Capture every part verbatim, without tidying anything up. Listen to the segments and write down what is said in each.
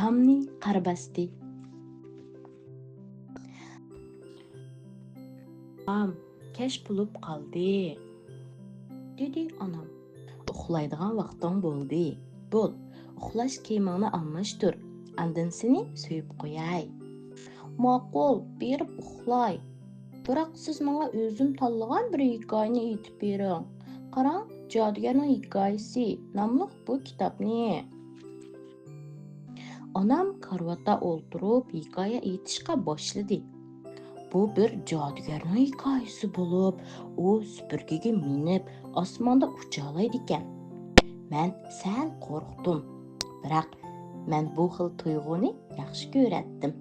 ئانامنى قارا باستى. ئانام، كەچ بولۇپ قالدى، دېدى ئانام. ئۇخلايدىغان ۋاقتىڭ بولدى. بول، ئۇخلاش كىيىمىڭنى ئالماشتۇر، ئاندىن سېنى سۆيۈپ قوياي. ماقۇل، بېرىپ ئۇخلاي. بىراق سىز ماڭا ئۆزۈم تاللىغان بىر ھېكايىنى ئېيتىپ بېرىڭ. قاراڭ، جادۇگەرنىڭ ھېكايىسى ناملىق بۇ كىتابنى. ئانام كارىۋاتتا ئولتۇرۇپ ھېكايە ئېيتىشقا باشلىدى. بۇ بىر جادۇگەرنىڭ ھېكايىسى بولۇپ، ئۇ سۈپۈرگىگە مىنىپ، ئاسماندا ئۇچالايدىكەن. مەن سەل قورقتۇم، بىراق مەن بۇ خىل تۇيغۇنى ياخشى كۆرەتتىم.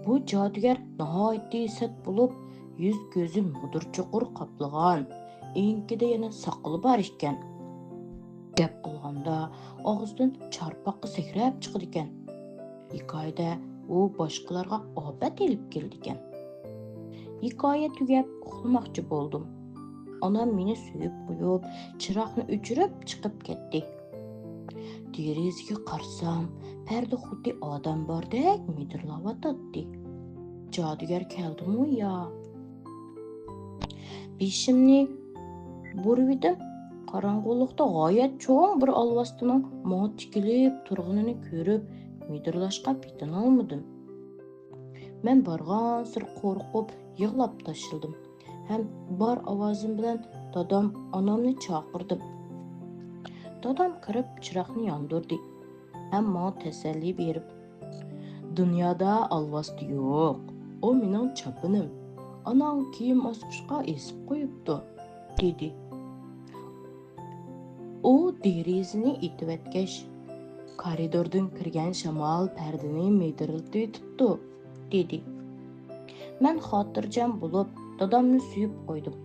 بۇ جادۇگەر ناھايىتى سەت بولۇپ، يۈز-كۆزى مۇدۇر-چۇقۇر قاپلىغان، ئېڭىكىدە يەنە ساقىلى بار ئىكەن. گەپ قىلغاندا ئاغزىدىن چارپاققا سەكرەپ چىقىدىكەن. ھېكايىدە ئۇ باشقىلارغا ئاپەت ئېلىپ كېلىدىكەن. ھېكايە تۈگەپ ئۇخلىماقچى بولدۇم. ئانام مېنى سۆيۈپ قويۇپ، چىراغنى ئۆچۈرۈپ چىقىپ كەتتى. دېرىزىگە قارىسام، پەردە خۇددى ئادەم باردەك مىدىرلاۋاتاتتى. جادۇگەر كەلدىمۇ يا؟ بېشىمنى بۇرۇۋېدىم. قاراڭغۇلۇقتا غايەت چوڭ بىر ئالۋاستىنىڭ ماڭا تىكىلىپ تۇرغىنىنى كۆرۈپ، مىدىرلاشقا پېتىنالمىدىم. مەن بارغانسېرى قورقۇپ يىغلاپ تاشلىدىم ھەم بار ئاۋازىم بىلەن دادام، ئانامنى چاقىردىم. دادام كىرىپ چىراغنى ياندۇردى ھەم ماڭا تەسەللى بېرىپ، «دۇنيادا ئالۋاستى يوق، ئۇ مېنىڭ چاپىنىم، ئاناڭ كىيىم ئاسقۇچقا ئېسىپ قويۇپتۇ» دېدى. ئۇ دېرىزىنى ئېتىۋەتكەچ، «كارىدوردىن كىرگەن شامال پەردىنى مىدىرلىتىۋېتىپتۇ» دېدى. مەن خاتىرجەم بولۇپ، دادامنى سۆيۈپ قويدۇم.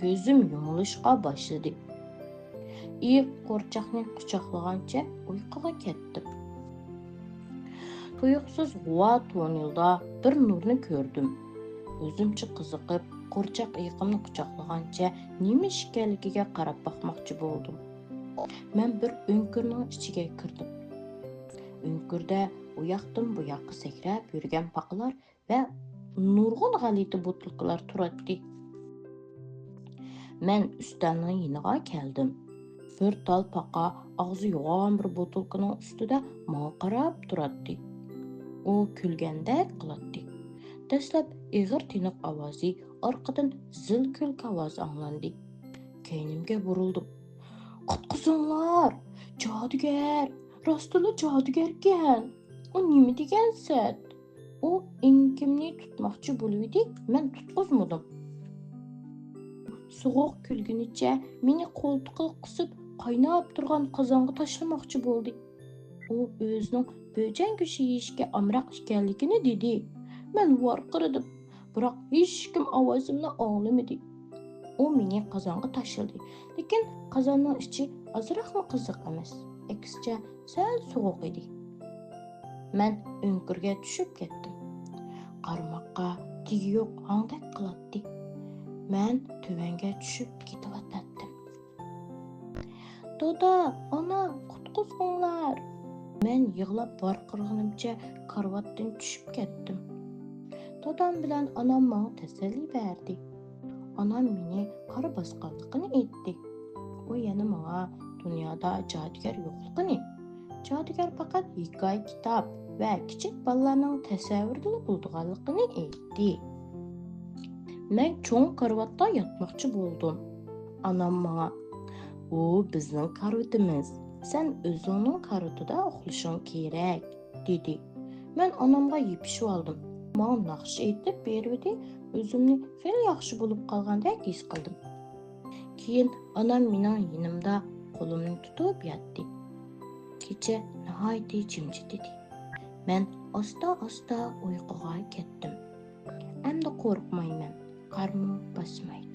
كۆزۈم يۇمۇلۇشقا باشلىدى. ئېغىر قورچاقنى قۇچاقلىغانچە ئۇيقۇغا كەتتىم. تۇيۇقسىز غۇۋا تونېلدا بىر نۇرنى كۆردۈم. ئۆزۈمچە قىزىقىپ، قورچاق ئېغىمنى قۇچاقلىغانچە نېمە ئىش ئىكەنلىكىگە قاراپ باقماقچى بولدۇم. مەن بىر ئۆڭكۈرنىڭ ئىچىگە كىردىم. ئۆڭكۈردە ئۇ ياقتىن بۇ ياققا سەكرەپ يۈرگەن پاقىلار ۋە نۇرغۇن غەلىتە بوتۇلكىلار تۇراتتى. مەن ئۈستەلنىڭ يېنىغا كەلدىم. بىر تال پاقا ئاغزى يوغان بىر بوتۇلكىنىڭ ئۈستىدە ماڭا قاراپ تۇراتتى. ئۇ كۈلگەندەك قىلاتتى. دەسلەپ ئېغىر تىنىق ئاۋازى، ئارقىدىن زىل كۈلكە ئاۋازى ئاڭلاندى. كەينىمگە بۇرۇلدۇم. «قۇتقۇزۇڭلار! جادۇگەر! راستلا جادۇگەركەن! ئۇ نېمە دېگەن سەت؟» ئۇ ئېڭىكىمنى تۇتماقچى بولۇۋىدى، مەن تۇتقۇزمىدىم. سوغۇق كۈلگىنىچە مېنى قولتۇقىغا قىسىپ، قايناپ تۇرغان قازانغا تاشلىماقچى بولدى. ئۇ ئۆزىنىڭ بۆجەن گۆشى يېيىشكە ئامراق ئىكەنلىكىنى دېدى. مەن ۋارقىرىدىم، بىراق ھېچكىم ئاۋازىمنى ئاڭلىمىدى. ئۇ مېنى قازانغا تاشلىدى، لېكىن قازاننىڭ ئىچى ئازراقمۇ قىزىق ئەمەس، ئەكسىچە سەل سوغۇق ئىدى. مەن ئۆڭكۈرگە چۈشۈپ كەتتىم. قارىماققا تېگى يوق ھاڭدەك قىلاتتى. مەن تۆۋەنگە چۈشۈپ كېتىۋاتاتتىم. «دادا، ئانا، قۇتقۇزۇڭلار!» مەن يىغلاپ ۋارقىرىغىنىمچە كارىۋاتتىن چۈشۈپ كەتتىم. دادام بىلەن ئانام ماڭا تەسەللى بەردى. ئانام مېنى قارا باسقانلىقىنى ئېيتتى. ئۇ يەنە ماڭا دۇنيادا جادۇگەر يوقلۇقىنى، جادۇگەر پەقەت ھېكايە كىتاب ۋە كىچىك بالىلارنىڭ تەسەۋۋۇرىدىلا بولىدىغانلىقىنى ئېيتتى. مەن چوڭ كارىۋاتتا ياتماقچى بولدۇم. ئانام ماڭا، «ئۇ بىزنىڭ كارىۋىتىمىز، سەن ئۆزۈڭنىڭ كارىۋىتىدا ئۇخلىشىڭ كېرەك» دېدى. مەن ئانامغا يېپىشىۋالدىم. ماڭا ناخشا ئېيتىپ بېرىۋىدى، ئۆزۈمنى خېلى ياخشى بولۇپ قالغاندەك ھېس قىلدىم. كېيىن ئانام مېنىڭ يېنىمدا قولۇمنى تۇتۇپ ياتتى. كېچە ناھايىتى جىمجىت ئىدى. مەن ئاستا-ئاستا ئۇيقۇغا كەتتىم. ئەمدى قورقمايمەن، قارمۇ باسماي.